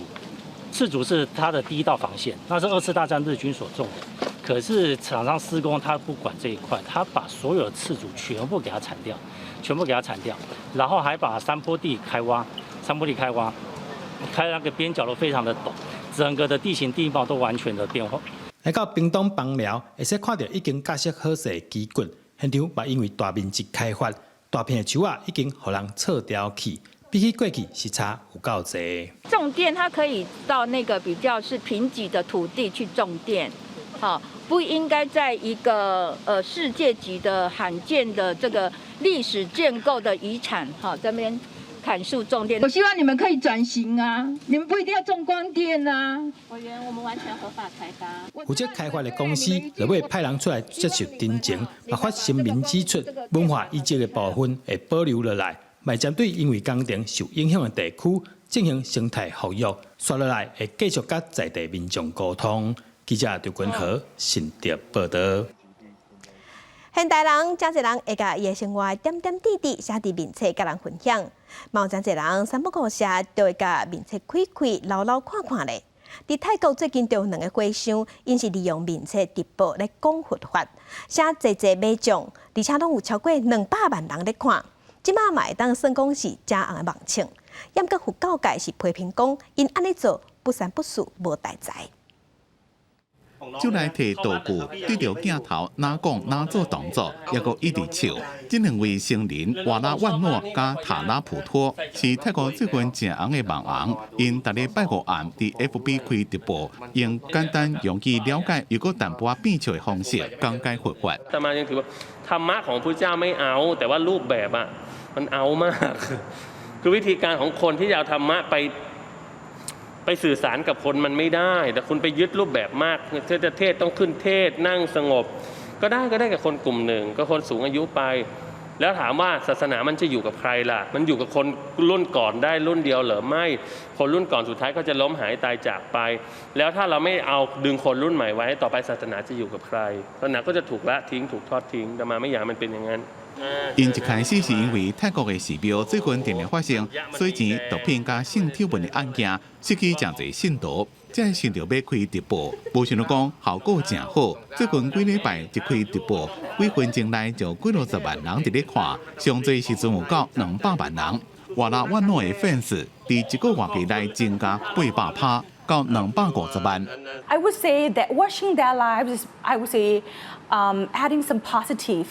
刺竹是它的第一道防線，那是二次大戰日軍所種的。可是廠商施工，他不管這一塊，他把所有的刺竹全部給它鏟掉，全部給它鏟掉，然後還把山坡地開挖，山坡地開挖，開那個邊角都非常的陡，整個的地形地貌都完全的變化。來到屏東枋寮，會使看著已經架設好勢的機棍，現場嘛因為大面積開發，大片的樹仔已經予人銼掉去，比起過去是差有夠濟。種電，它可以到那個比較是貧瘠的土地去種電，好，不應該在一個世界級的罕見的這個歷史建構的遺產，哈，這邊砍樹種電。我希望你們可以轉型啊，你們不一定要種光電啊。委員，我們完全合法開發。負責開發的公司落尾派人出來接受陳情，嘛發聲明指出文化遺跡的部分會保留落來，嘛針對因為工程受影響的地區進行生態復育，紲落來會繼續佮在地民眾溝通。記者劉君和新竹報道。現代人誠濟人會共伊的生活點點滴滴寫佇面冊佮人分享，嘛有誠濟人三不五時就會共面冊開開，摎摎看看咧。佇泰國最近就有兩个和尚，𪜶是利用面冊直播來講佛法，寫濟濟買獎，而且攏有超過200萬人咧看。這馬嘛會當算講是誠紅的網紅。毋過佛教界是批評講，𪜶按呢做不三不四，無代誌。就來提道具，對著鏡頭若講若做動作，猶閣一直笑。這兩位星人瓦拉萬諾佮塔拉普托是泰國最近誠紅的網紅，𪜶逐禮拜五暗佇 FB 開直播，用簡單容易了解又閣淡薄仔變笑的方式講解佛法。 อาตมายังถือว่าธรรมะของพุทธเจ้าไม่เอาแต่ว่ารูปแบบอะมันเอามากคือวิธีการของคนที่จะเอาธรรมะไปไปสื่อสารกับคนมันไม่ได้ แต่คุณไปยึดรูปแบบมากเทศเทศต้องขึ้นเทศนั่งสงบ ก็ได้ก็ได้กับคนกลุ่มหนึ่ง ก็คนสูงอายุไป แล้วถามว่าศาสนามันจะอยู่กับใครล่ะ มันอยู่กับคนรุ่นก่อนได้รุ่นเดียวเหรอไม่ คนรุ่นก่อนสุดท้ายก็จะล้มหายตายจากไป แล้วถ้าเราไม่เอาดึงคนรุ่นใหม่ไว้ ต่อไปศาสนาจะอยู่กับใครศาสนาก็จะถูกละทิ้งถูกทอดทิ้งแต่มาไม่อยากมันเป็นอย่างนั้น 𪜶一開始是因為泰國的寺廟最近定定發生洗錢、毒品佮性醜聞的案件，失去誠濟信徒，才會想著欲開直播，無想著講效果誠好。最近幾禮拜一開直播，幾分鐘內就幾落十萬人佇咧看，上濟時陣有到200萬人。瓦拉萬諾的粉絲佇一個月期內增加800趴，到250萬。 I would say that watching their lives is, I would say, adding some positive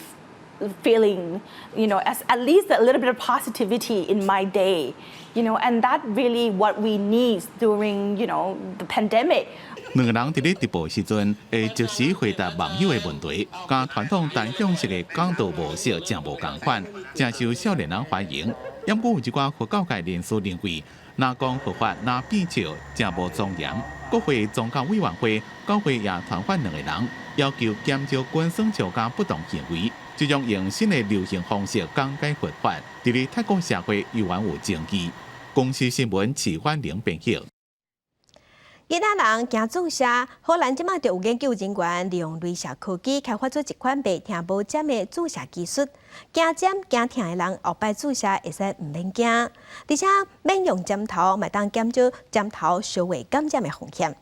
feeling, as at least a little bit of positivity in my day, and that really what we need during the pandemic. 兩个人佇咧直播時陣，會即時回答網友的問題，佮傳統單向式的講道模式誠無仝款，誠受少年人歡迎。毋過有一寡佛教界人士認為，若講佛法若變笑，誠無莊嚴。國會宗教委員會教會也傳喚兩個人，要求減少官宣笑佮不當行為。這種用新的流行方式講解佛法，佇咧泰國社會猶原有爭議。公視新聞齊歡玲編譯。囡仔人驚注射，荷蘭這馬就有研究人員利用鐳射科技開發出一款袂疼無針的注射技術。驚針驚疼的人後擺注射會使毋免驚，而且免用針頭，嘛會當減少針頭相會感染的風險。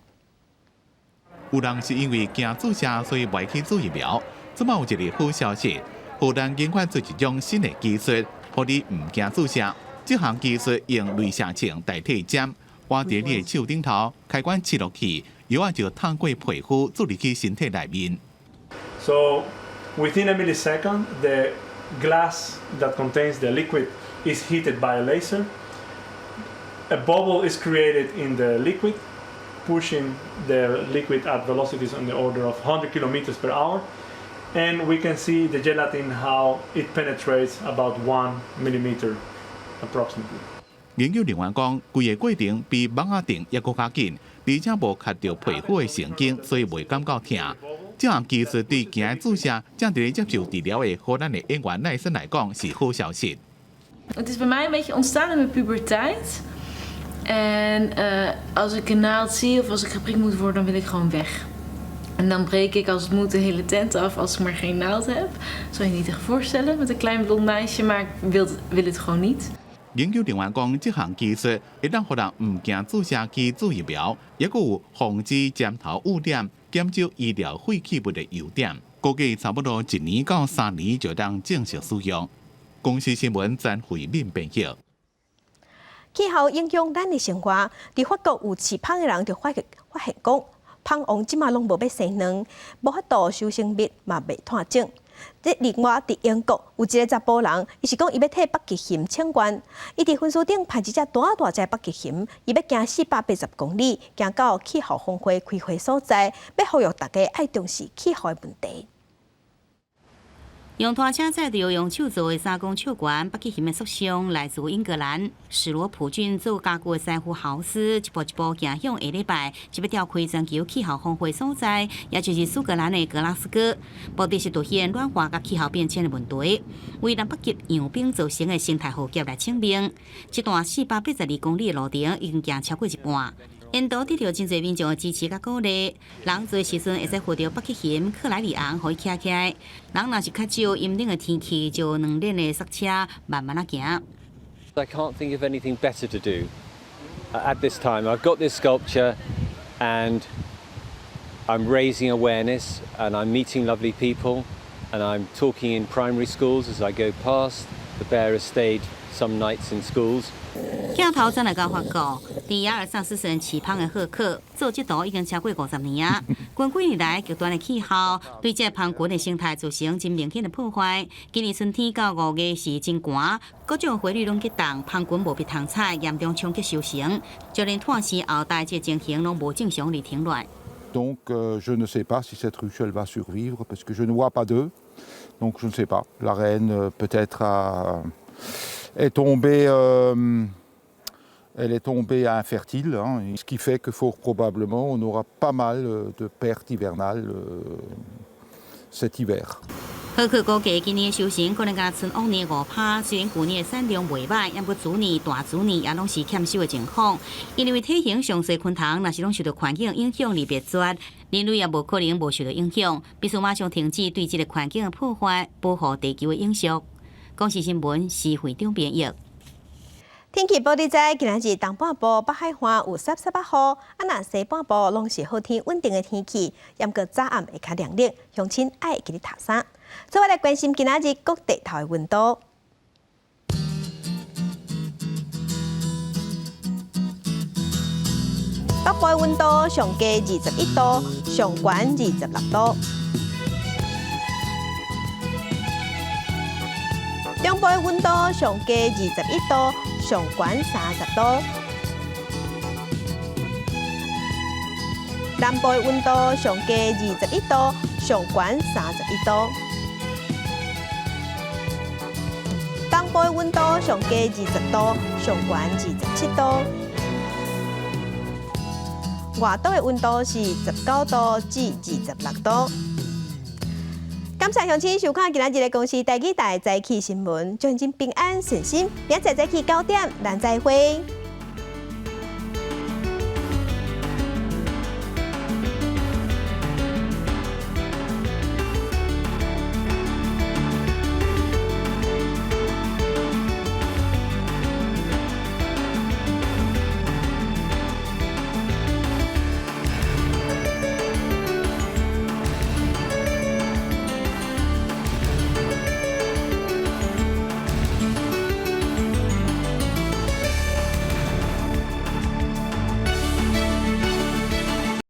有人是因為驚注射，所以袂去注疫苗。這馬有一个好消息，荷蘭研發出一種新的技術，予你毋驚注射。這項技術用鐳射槍代替針，倚佇你的手頂頭，開關切落去，藥仔就透過皮膚注入去身體內面。 So within a millisecond, the glass that contains the liquid is heated by a laser. A bubble is created in the liquid, pushing the liquid at velocities on the order of 100 kilometers per hour. And we can see the gelatin, how it penetrates about 1 millimeter approximately. 研究人員講，規個過程比蠓仔叮猶閣較緊，而且無卡著皮膚的神經，所以袂感覺疼。這項技術對驚注射、正佇咧接受治療的荷蘭的演員奈森來講是好消息。 Het is bij mij een beetje ontstaan in mijn puberteit. En als ik een naald zie of als ik geprikt moet worden, dan wil ik gewoon weg. En dan breek ik als het moet de hele tent af als ik maar geen naald heb. Dat zal je niet echt voorstellen met een klein blond meisje, maar ik wil het gewoon niet. 研究人員講，這項技術會當予人毋驚注射去注疫苗，猶閣有防止針頭污染、減少醫療廢棄物的優點。估計差不多1年到3年就當正式使用。公視新聞詹慧敏編譯。氣候影響咱的生活，佇法國有飼蜂的人就發現講，蜂王這馬攏無欲生卵，無法度收成蜜，嘛袂湠種。這另外，佇英國有一个查埔人，伊是講伊欲替北極熊請願，伊佇粉絲頂拍一隻大大隻北極熊，伊欲行480公里，行到氣候峰會開會所在，欲呼籲大家愛重視氣候的問題。用拖車載著用手做的3公尺懸北極熊的塑像，來自英格蘭史羅普郡做家具的師傅豪斯，一步一步行向下禮拜，就欲召開全球氣候峰會所在，也就是蘇格蘭的格拉斯哥，目的是凸顯暖化佮氣候變遷的問題，為南北極融冰造成的生態浩劫來請命。這段482公里的路程已經行超過一半。沿途得著真濟民眾的支持佮鼓勵，人濟時陣會使扶著北極熊克萊里昂，予伊徛起來。人若是較少，陰冷的天氣就兩輪的剎車慢慢仔行。 I can't think of anything better to do at this time. I've got this sculpture and I'm raising awareness and I'm meeting lovely people and I'm talking in primary schools as I go past. The bear has stayed some nights in schools. 鏡頭轉來到法國，佇亞爾薩斯省飼蜂的賀克做這道已經超過50年啊。近幾年來，極端的氣候對這蜂群的生態造成真明顯的破壞。今年春天到5月是真寒，各種花蕊攏結凍，蜂群無被通採，嚴重衝擊收成，就連炭絲後代這情形攏無正常而停落。 Donc je ne sais pas si cette ruche elle va survivre parce que je ne vois pas d'œufs. Donc je ne sais pas. La reine peut-être est tombée, elle est tombée infertile, hein, ce qui fait que fort probablement on aura pas mal de pertes hivernales cet hiver. 賀克估計今年的收成可能敢若賰往年5%，雖然舊年的產量袂䆀，毋過主年、大主年也攏是欠收的情況。因為體型上細昆蟲，若是攏受著環境影響而滅絕，人類也無可能無受著影響，必須馬上停止對這個環境的破壞，保護地球的永續。公視新聞施會長編譯。天氣報你知，今仔日東半部北海岸有濕濕仔雨，啊若西半部攏是好天穩定的天氣，毋過早暗會較涼冷，鄉親愛記得疊衫。再來關心今仔日各地頭的溫度。北部的溫度上低21度，上懸26度。中部的溫度上低21度，上懸30度。南部的溫度上低21度，上懸31度。東部的溫度上低20度，上懸27度。外島的溫度是19度至26度。感謝鄉親收看今仔日的公視台語台早起新聞，祝恁平安順心。明仔載早起9點，咱再會。